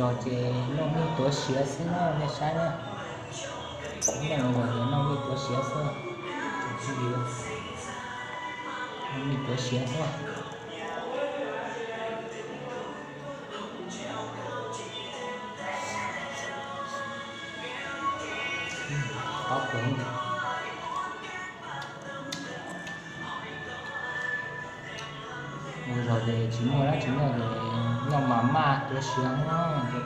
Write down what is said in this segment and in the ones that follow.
Zog ces noj mij tuav siav xwb na, nej saib na. Noj los noj mij tuav siav xwb. Noj mij tuav siav xwb. Ua zog ces tsis muaj dab tsi noj ces noj mas maj tuav siav no cov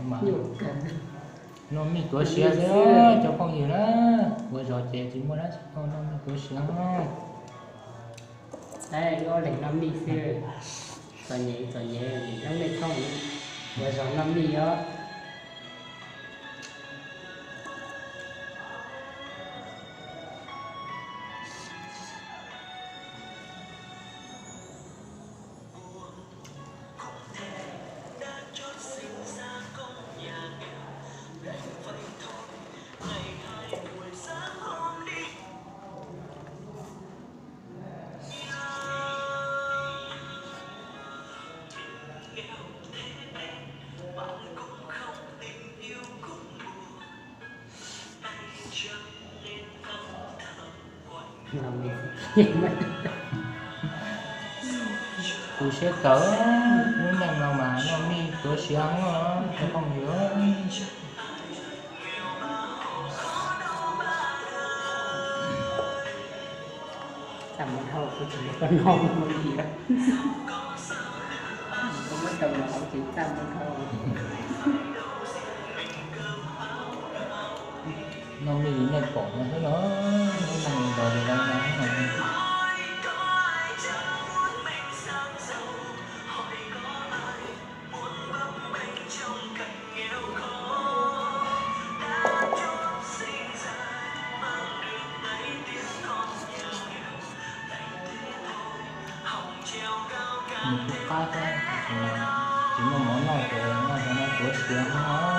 phooj ywg. Noj mij tuav siav xwb cov phooj ywg na. Ua zog ces tsis muaj dab tsi noj, noj mij tuav siav. Ob leeg noj mij xwb, txom nyem txom nyem, lub nej thooj ua zog noj mij os. Kuv siab kawg, lub neej no mas noj mij tuav siav os cov phooj ywg. Txaj muag dhau, kuv tsis muaj koj no mus li, koj muab rau los hauv ces txaj muag dhau. Noj mij li nej pom no xwb los, lub neej los li no no. Mus tu qab xwb, tsis muaj mov noj ces noj cov no tuav siav no.